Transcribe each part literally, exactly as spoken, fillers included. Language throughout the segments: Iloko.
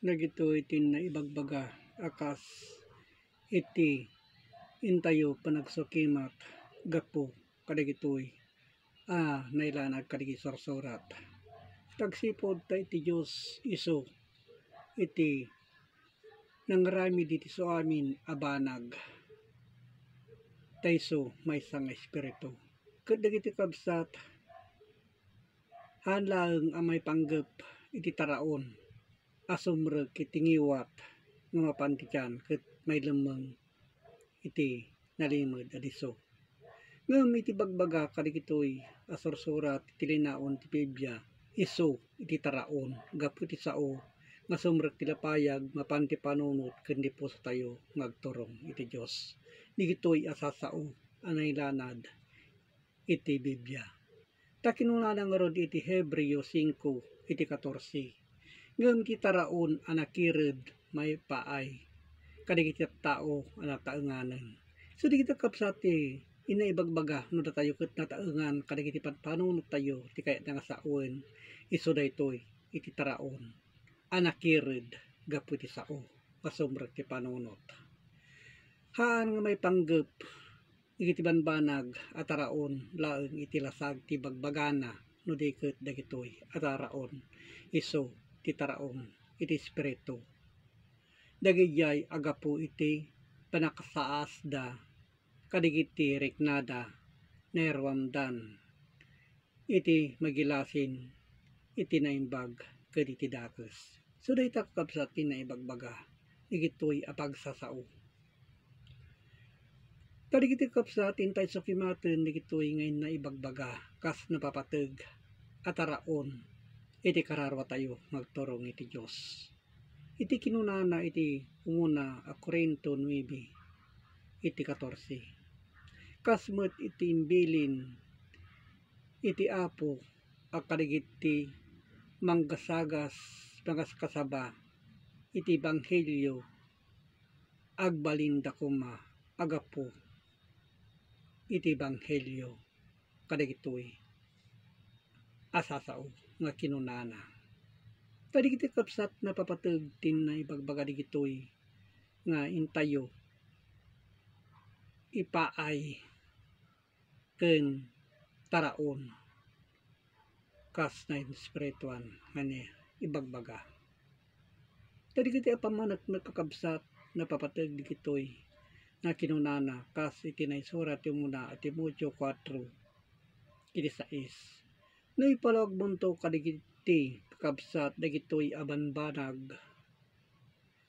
Dagitoy ti naibagbaga a kas iti intayo panagsukimat gapu kadagitoy a nailanad kadagiti sursurat. Tagsipud ta iti Dios isu iti nangaramid iti suamin a banag ta isu maysa nga Espiritu. Ket dagiti kabsat, haan laeng a maipanggep iti taraon a sumrek iti ngiwat nga mapan ti tiyan ket mailemmeng iti nalimed a disso. Ngem iti bagbaga kadagitoy a sursurat iti linaon ti Biblia, isu iti taraon gapu iti sao nga sumrek ti lapayag mapan ti panunot ken ti pusotayo nga agturong iti Dios. Dagitoy a sasao a nailanad iti Biblia. Ta kinunana ngarud iti Hebreo singko iti katorse, ngem ti taraon a nakired maipaay kadagiti tattao a nataenganen. So, dagiti kabsat ti inaibagbaga no datayo ket nataengan kadagiti panpanunottayo ti kayatna nga sawen, isu daytoy iti taraon a nakired gapu iti sao nga sumrek ti panunot. Haan nga maipanggep iti banbanag a taraon laeng iti lasag ti bagbagana, no di ket dagitoy a taraon isu ti taraon iti Espiritu. Dagidiay a gapu iti pannakasaasda kadagiti riknada, nairuamdan iti magilasin iti naimbag ken iti dakes. So, dayta, kakabsat, ti naibagbaga dagitoy a pagsasao. Kadagiti kabsat, intay sukimaten dagitoy nga naibagbaga kas napapateg a taraon iti kararuatayo nga agturong iti Dios. Iti kinunana iti umuna a Corinto nuebe, iti katorse, kas met iti imbilin iti Apo a kadagiti manggasagas, mangaskasaba iti ebanghelio, agbalinda koma a gapu iti ebanghelio kadagitoy a sasao nga kinunana. Kadagiti kabsat, napapateg ti naibagbaga dagitoy nga intayo ipaay ken taraon kas nainspirituan nga ni ibagbaga. Kadagiti a pammaneknek, kakabsat, napapateg dagitoy nga kinunana kas iti naisurat ti umuna a Timoteo kuatro, iti sais. No ipalawagmonto kadagiti, kakabsat, dagitoy a banbanag,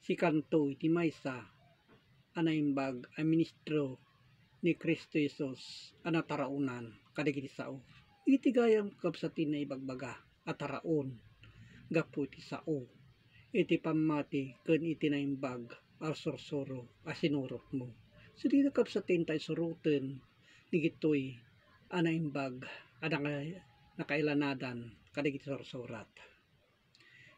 sikanto iti maysa a naimbag a ministro ni Cristo Jesus a nataraonan kadagiti sao. Iti gayam, kabsat, ti naibagbaga a taraon gapu iti sao, iti pammati ken iti naimbag a sursuro a sinurotmo. So, dita, kabsat, ti intay suroten dagitoy a naimbag a naka-, nakailanadan kadagiti sursurat.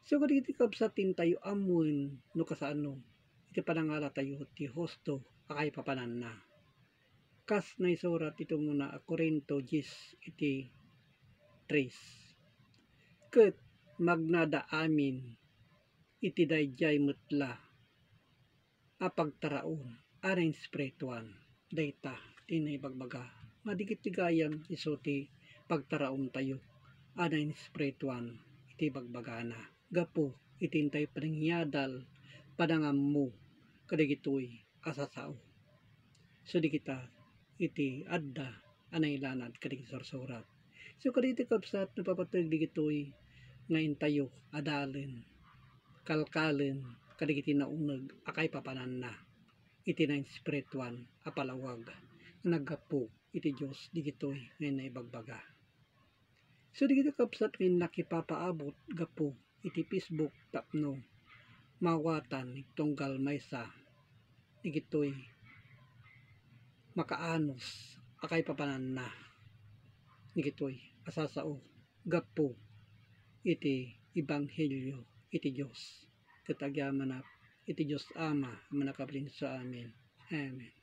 So, kadagiti kabsat, intayo ammoen no kasano iti panangalatayo ti husto a kaipapananna. Kas naisurat iti umuna a Corinto dies iti tres, ket magnada amin iti daydiay met la a pagtaraon a nainspirituan. Dayta ti naibagbaga nga dagiti gayam isu ti pagtaraontayo a nainspirituan iti bagbagana gapu iti intay panangiyadal, panangammo kadagitoy a sasao. So, dagita iti adda a nailanad kadagiti sursurat. So, kadagiti kabsat, napapateg dagitoy nga intayo adalen, kalkalen kadagiti nauneg a kaipapananna iti nainspirituan a palawag nga naggapu iti Dios dagitoy nga naibagbaga. So, dagiti kabsat nga nakipapaabot gapu iti Facebook tapno maawatan iti tunggal maysa dagitoy makaanus a kaipapananna dagitoy a sasao gapu iti ebanghelio iti Dios. Ket agyamanak iti Dios Ama a mannakabalin isu amin. Amen.